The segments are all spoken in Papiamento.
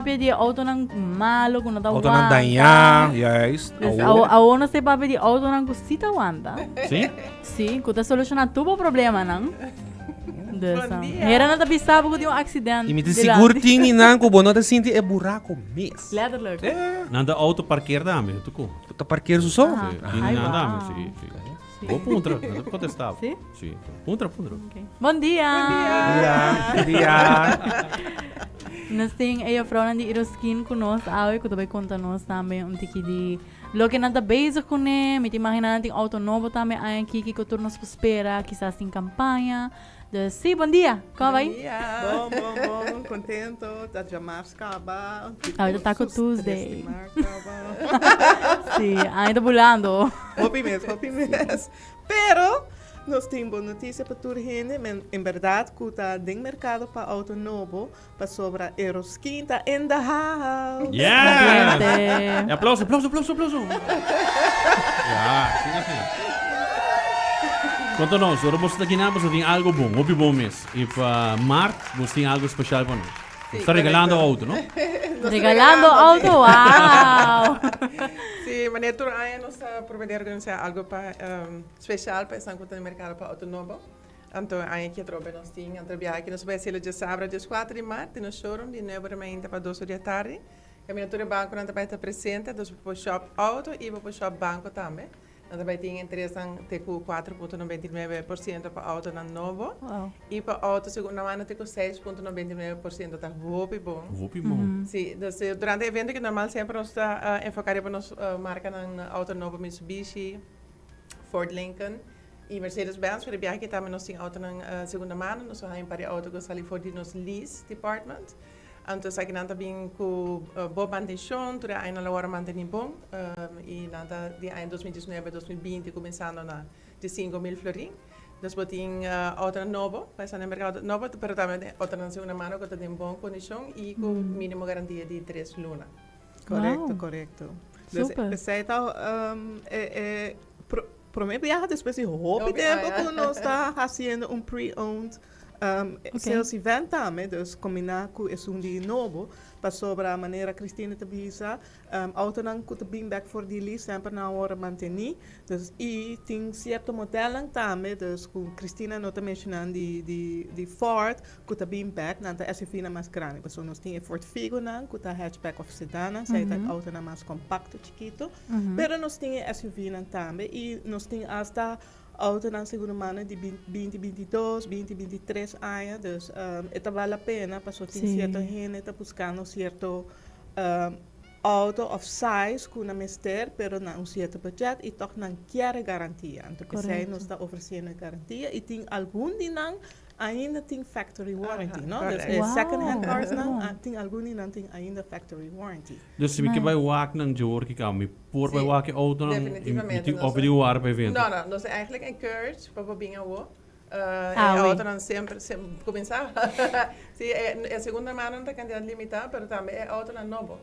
Papia di autonan malo ku no ta Autonan wanta. dañá, juist. Dus Awo. awo, awo nos ta papia di autonan ku sí ta wanta. Sí? Sí, ku ta solushoná tur bo problemanan. Dus, Bon um, dia. hera no ta bisa bo ku tin un aksident I mi ta dilanti. sigur tin di nan ku bo no ta sinti e buraku mes. Letterlijk. Nan ta auto parkeer tambe, tu ku. Ta parkeer su so? Aha. Sí, tin Ai, nan tambe, wow. sí, sí. Bo puntra, nan ta kontestá. Sí? Sí. Puntra, puntra. Okay. Bon dia. Dia, dia. Nos tin e juffrouwnan di Iroskin ku nos awe ku ta bai konta nos tambe un tiki di loke nan ta bezig kuné. Mi ta imaginá nan tin outo nobo tambe aña aki, kiko tur nos por spera, kisas tin kampaña. Dus sí, bon dia. Kon a bai? Bon dia. Bon, bon, bon. Kontento. Ta djamars kaba. Awe ta Taco Tuesday. Tres di mart kaba. Sí, aña ta bulando. Hopi mes, hopi mes. Pero nos tin bon notisia pa tur hende, men en berdad cu ta den mercado pa auto nobo, pasobra Eroskin ta in the house! Yes! Caliente. E aplauso, aplauso, aplauso, aplauso. Ja, asina, asina. Conta nos, ora boso ta kinan, boso tin algo bon, hopi bon mes. Y pa maart, boso tin algo special pa nos. Sí, Bo ta regalando correcto. auto, no? Nos ta Regalando regalando, sí. auto, wow! Sí, manera tur aña nos ta proba di organisa algo pa special pa esnan cu ta den mercado pa auto nobo. Anto aña aki atrobe nos tin otro biaha aki nos bai hacielo djasabra diescuatro di maart den nos showroom di nuebe ora mainta pa dos ora di atardi. Caminda tur e banconan ta bai ta presente, dus bo por shop auto y bo por shop banco tambe. Nan ta bai tin interesnan te ku 4.99% pa autonan nobo i pa auto segunda mano te ku 6.99%. Ta hopi bon. Hopi bon. Sí, dus durante e evento ki normal semper nos ta enfoká riba nos markanan auto nobo Mitsubishi, Ford Lincoln i Mercedes Benz, pero e biaha aki tambe nos tin autonan segunda mano. Nos a haña un par di auto ku a sali for di nos lease department. Anto esakinan ta bin ku bo mantenshon, tur e añanan lo wòrdu mantení bon i nan ta di aña 2019, 2020 kuminsando na di 5000 florin. Dus bo tin outonan nobo pa esnan den merkado nobo, pero tambe outonan segunda mano ku ta den bon kondishon i ku mínimo garantia di tres luna. Korekto, korekto. Dus esei ta e promé biaha despues di hopi tempu ku nos ta hasiendo un pre-owned Sales event tambe, dus kombiná ku esun di nobo, pasobra manera Christina ta bisa, outonan ku ta bin bèk for di lease semper nan a wòrdu mantení, dus i tin sierto modelnan tambe, dus ku Christina no ta menshoná di di di Ford ku ta bin bèk, nan ta SUVnan mas grandi, pasobra nos tin e Ford Figonan ku ta hatchback òf sedannan, esei ta outonan mas kompakto chikitu, pero nos tin e SUVnan tambe i nos tin asta Autonan segunda mano di 20, 22, 20, 23 aña, dus e ta bal la pena pasobra tin cierto hende ta buscando cierto auto of size cu nan mester pero na un cierto budget y toch nan kier e garantia. Anto pesey nos ta ofreciendo e garantia y tin algun di nan ainda tin factory warranty, no? Dus e second hand cars nan tin algun di nan tin ainda factory warranty. Dus si mi ke bai wak nan djor ki caba mi Por bai wak e autonan i tin opi di wara pa evento? No, no, nos eigenlijk encourage pa bo bin awo. E autonan semper, cuminsa. Si, e segunda mano ta cantidad limita, pero tambe e autonan nobo.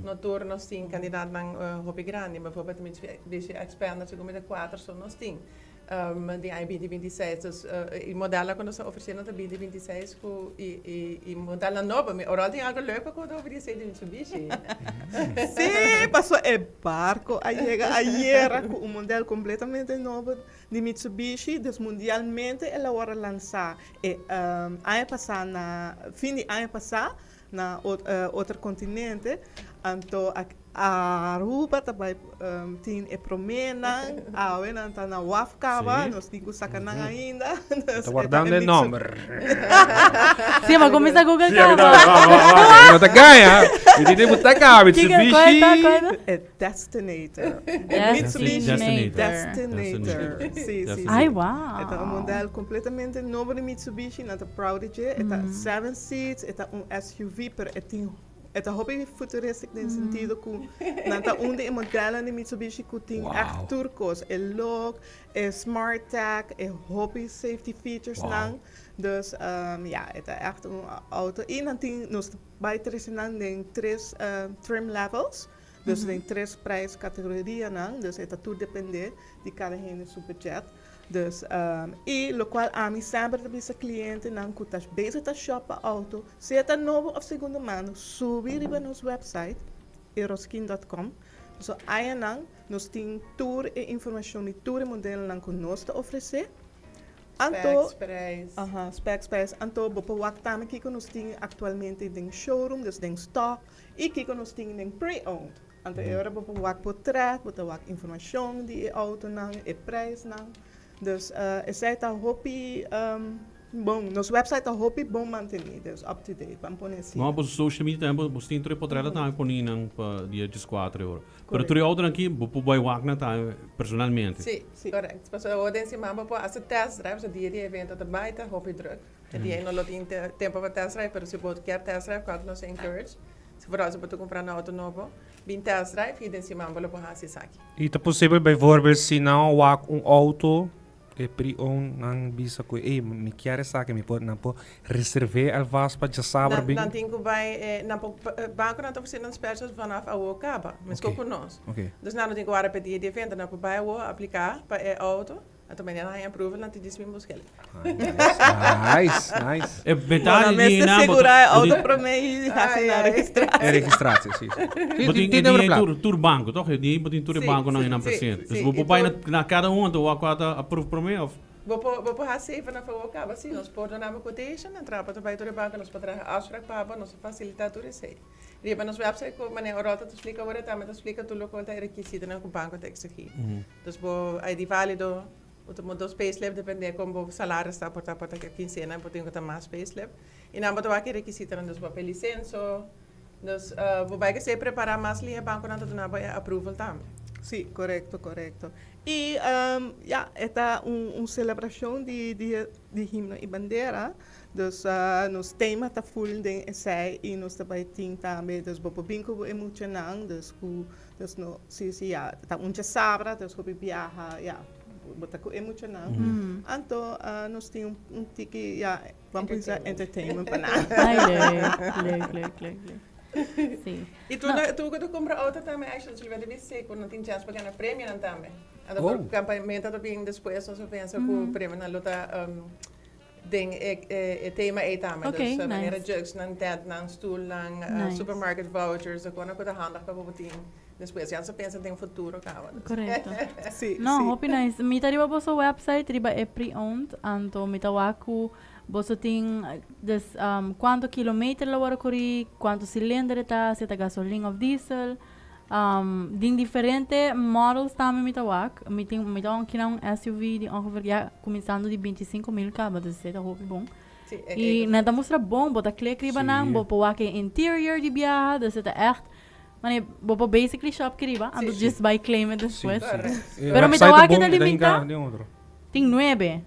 No tur nos tin cantidadnan hopi grandi. Bijvoorbeeld Mitsubishi Xpander segun mi ta cuater so nos tin. Di aña binti binti seis. Dus e modelnan ku nos ta ofresé nan ta binti binti seis ku e modelnan nobo. Mi oral tin algu leuk pa konta over di esei di Mitsubishi. Sí, pasobra e barko a yega ayera ku un model kompletamente nobo di Mitsubishi. Dus mundialmente el a wòrdu lansá e aña pasá na fin di aña pasá na otro kontinente. Anto Aruba ta bai tin e proménan, awe nan ta na waf kaba, nos tin ku saka nan ainda. Ta wardando e nòmber. Sí, ma kuminsá Google kaba. No ta gaña. Mi tin di ta kaba, Mitsubishi. E Destinator. E Mitsubishi Destinator. Sí, sí, sí. Ai, wow. E ta un model kompletamente nobo di Mitsubishi, nan ta proud di dje. E ta seven seats, e ta un SUV, pero e tin E ta hopi futuristic den sentido cu nan ta un di e modelnan di Mitsubishi cu tin echt tur cos. E look, e smart tech, e hopi safety features nan. Dus ja, e ta echt un auto. Y nan tin, nos ta bay trece nan den tres trim levels. Dus den tres prijs categorianan. Dus e ta tur depende di cada hende su budget. Dus, y locual ami semper ta bisa clientenan cu ta bezig ta shop pa auto, sea ta nobo of segunda mano, subi riba nos website, eroskin dot com, pasobra ayanan nos tin tur e informacion di tur e modelonan cu nos ta ofrece. Anto, Specs, prijs. Aha, specs, prijs. Anto bo por wak tambe kico nos tin actualmente den showroom, dus den stock, y kico nos tin den pre-owned. Anto e ora bo por wak potret, bo ta wak informacion di e autonan, e prijsnan. Dus esei ta hopi bon, nos website ta hopi bon manteni, dus up to date, ban pone asina. No, bo social media tambe, bo tin tur e potretnan tambe poni nan pa dia dieskuater e ora. Pero tur e autonan aki bo por bai wak nan tambe personalmente. Si, correct. Pasobra awor den siman bo por haci test drive, pasobra dia di evento ta bai ta hopi druk. E dia ei no lo tin tempo pa test drive, pero si bo kier test drive, cual nos ta encourage. Si vooral si bo ta cumpra un auto nobo, bin test drive y den siman bo lo por haci esaki. Y ta posibel bijvoorbeeld si nan wak un auto e pre-owned nan bisa cu ey mi kier esaki mi por nan por reserve alvast pa djasabra bin? Nan tin cu bay nan por banconan ta ofrece nan specials vanaf awo caba mesco cu nos. Dus nan no tin cu wara pa e dia di evento nan por bay awo aplica pa e auto. Anto mañana haña approval nan tin dismi buskel. Nice, nice. E betaal Bueno, di mester na segura e auto prome y haci na registratie. E registratie, si, si. Bo tin Tin number plaat. tur tur banco, toch? Di bo tin tur e Si, banconan si, nan si, presente. Dus si, bo y por bai tur- na cada un anto wak wak ta approve prome of? Bo por bo por haci vanaf awor caba si nos por duna bo quotation en trapa ta bai tur e banco nos por traha afspraak pa bo nos ta facilita tur esey. Riba nos website cu manera Orlando ta splica awor e tambe ta splica tur locual ta e requisitonan cu banco ta exigi. Dus bo ID válido, bo ta mo dos payslip depende kon bo salario sta por ta por ta kinsena bo tin ku ta mas payslip. I nan bo ta wak e rekisitonan dus bo papel lisenso. Dus bo bai ke prepara mas lihe bankonan ta duna bo e approval tambe. Sí, korekto, korekto. I ya, e ta un un selebrashon di di di himno i bandera. Dus nos tema ta full den esei i nos ta bai tin tambe, dus bo por bin ku bo e muchanan, dus ku Dus no, si, si, ya, ta un djasabra, dus hopi biaha, ya, bo ta ku e muchanan. Anto nos tin un, un tiki, ya, ban pensa entertainment pa nan. Ai, leuk, leuk, leuk, leuk, leuk. Si. I tur, tur ku ta kumpra outo tambe, actually, nos a bisa ku nan tin chèns pa gana premionan tambe. Anto Oh. por kampamento ta bin despues, nos a pensa ku premionan lo ta Den e tema ei tambe. Ok, dus nice. manera jugsnan, tentnan, stoelnan, Nice. supermarket vouchers, de kono ku ta handig pa bo tin despues. Ya nos a pensa den futuro kaba. Dus. Correcto. Sí, No, sí. hopi nice. Mi ta riba boso website, riba e pre-owned, anto mi ta wak ku boso tin dus cuanto kilometer lo worde corri, cuanto cilinder e ta, si e ta gasolin of diesel. Den diferente models tambe mi ta wak. Mi tin mi ta kina un SUV di ongeveer ya kuminsando di 25 mil kaba, dus esei ta hopi bon. Sí, e, I e, nan ta mustra bon, bo ta klik riba nan, Sí. bo por wak e interior di biaha, dus e ta echt, mane bo por basically shop kiriba, anto Sí. just bai claim it Sí, despues. sí. Correct. E Pero mi ta website wak bon, e ta e ta hinka limita. den otro. Tin nuebe.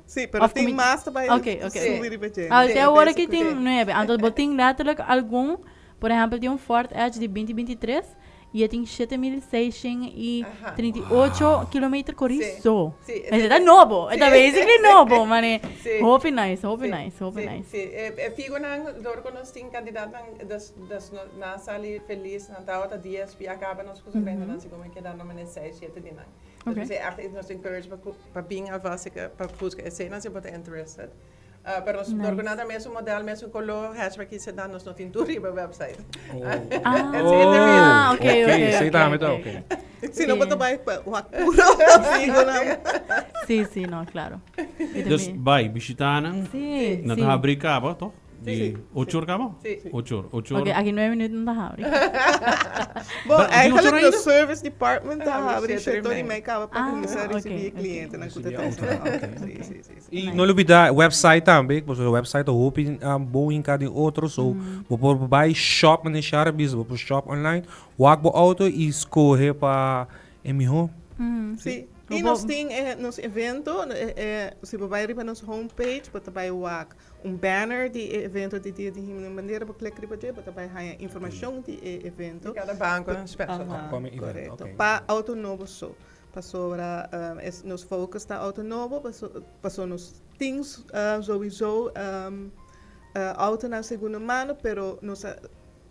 Sí, pero Of tin kumi- mas ta bai Ok, ok. subi riba dje. Ah, Sí, te awor aki basically. tin nuebe. Anto bo tin letterlijk algun, por ehempel tin un Ford Edge di 2023 y e tin 7638 kilometer corri Sí, so. sí, Ese ta nobo, e ta basically nobo, mane. Sí. Hopi nice, hopi Sí, nice, hopi sí, nice. Sí, e figonan, door ku nos tin kandidatnan, dus, dus no, nan sali felis, nan tabata dies pia kaba nos kusa benta nan si como keda no mane seis, siete di nan. Dus Oké. we zijn echt nos encourage pa, pa bin alvast pa busca escena si bo ta interested. Pero nos Nice. door ku nan ta mesun model, mesun color, hatchback y sedan, nos no tin tur riba website. Oh. Ah, Oh, oké, oké, esei oké, tambe ta oké. oké. Si no, bo ta bai pa wak puro figonan. Sí, sí, no, claro. Y Dus también- bai, bishita nan. Sí, Nan sí. ta habri kaba, toch? Di Sí. ocho or kaba? Sí. Ocho or, ocho or. Ok, aki nueve minuten ta habri. Bon, Ba- di ocho eigenlijk or de ainda? service department ta Ah, habri shit, shit y mei. mei kaba pa Ah, kuminsá ok, risibí ok. clientenan ku ta Risibí trese auto, nan auto. ok. Sí, sí, sí, sí. Y Nice. no olvida website tambe, pasobra website ta hopi bon hinká den otro, so bo por bai shop manera Shara bisa, bo por shop online, wak bo auto y skohe pa e mihó. Sí. Bo Y por- nos tin nos evento, si bo bai riba nos homepage, bo ta bai wak Un banner di e evento di Dia di Himno en Bandera, bo klik riba dje, bo ta bai haña informashon di e evento. Di kada banko un special. Aha, Upcoming event, korekto. ok. Pa auto nobo so. Pasobra es nos focus ta auto nobo, paso paso nos tin souiso autonan segunda mano, pero nos a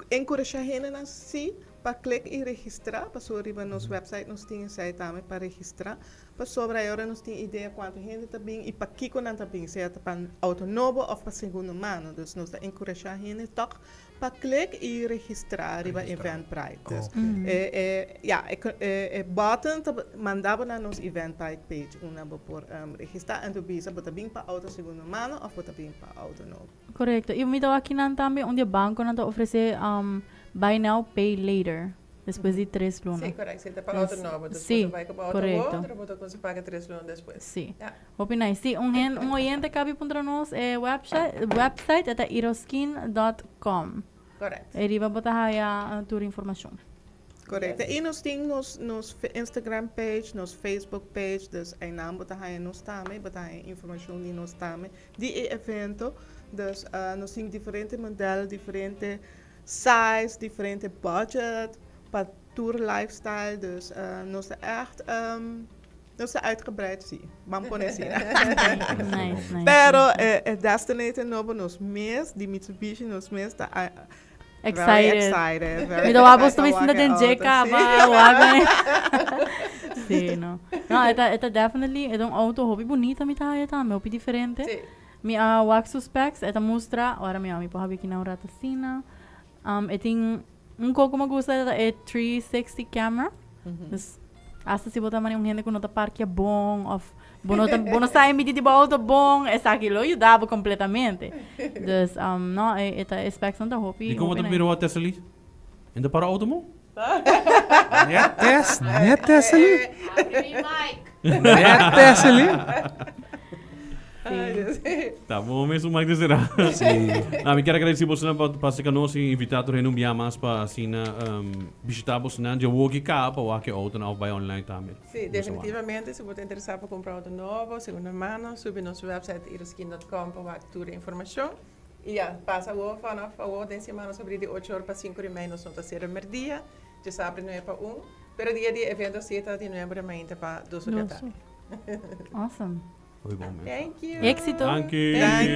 enkurashá hendenan si. pa click y registra, pasobra riba nos website nos tin esey tambe pa registra, pasobra e ora nos tin idea cuanto hende ta bin y pakico nan ta bin, sea ta pa auto nobo of pa segundo mano. Dus nos ta encurasha hende toch pa click y registra riba Eventbrite. Dus e e ya e e button ta manda bo na nos Eventbrite page unda bo por registra en tu bisa bo ta bin pa auto segundo mano of bo ta bin pa auto nobo. Correcto. Y mi ta wak kinan tambe un di e banconan ta ofrece buy now pay later despues di tres luna. Sí, correcto. Si ta pa auto nobo. Dus Sí, bo ta bai cu bo auto correcto. awor, pero bo ta cuminsa paga tres luna despues. Sí. Ja. Hopi nice. Sí, un hen, un oyente cabi puntra nos e website, website e ta iroskin dot com. Correcto. E riba bo ta haya tur informacion. Correcto. Y nos tin nos, nos Instagram page, nos Facebook page, dus einan bo ta haya nos tambe, bo ta haya informacion di nos tambe, di e evento. Dus nos tin diferente model, diferente size, diferente budget pa tur lifestyle. Dus nos ta echt, nos ta uitgebreid, si. Ban pone asina. Nice, nice. Pero e, e Destinator nobo nos mes, di Mitsubishi nos mes ta Excited. Very excited. Very Mi ta wak excited bos pa sinta wak e den auto, dje sí. caba, wak Sí, no. No, e ta, e ta definitely, e ta un auto hopi bunita mi ta haya tambe, hopi diferente. Sí. Mi a wak su specs, e ta mustra, ora mi mi por habi aki na un rato asina. E tin un koko mi gusta e ta e 360 camera. Dus hasta si bo ta mane un hende ku no ta parkia bon of bo no ta bo no sa e midi di bo auto bon, esaki lo yuda bo completamente. Dus no, e e ta e specs nan ta hopi Di como hopi ta nice. mira wak Tessely? En ta para auto mo? Net Tess, net Tessely. Abri mi mic. Net Tessely. Ta bon mes un mic de será. Sí. Nou, mi kier agradeci boso pa pasa ka nos y invita tur hende un bia mas pa asina bishita boso nan dje woki ka pa wak e auto nan of bai online tambe. Sí, definitivamente si bo ta interesa pa cumpra auto nobo, segunda mano, subi nos website iroskin.com pa wak tur e informacion. Y ya, pasa awo vanaf awo den semana sobre di ocho or pa cinco di mei nos no ta cera merdia, djesabra nuebe pa un, pero dia di evento si ta di nuebe di mainta pa dos or di atardi. Awesome. Hoy bon mes. Thank you. Éxito. Danki. Danki.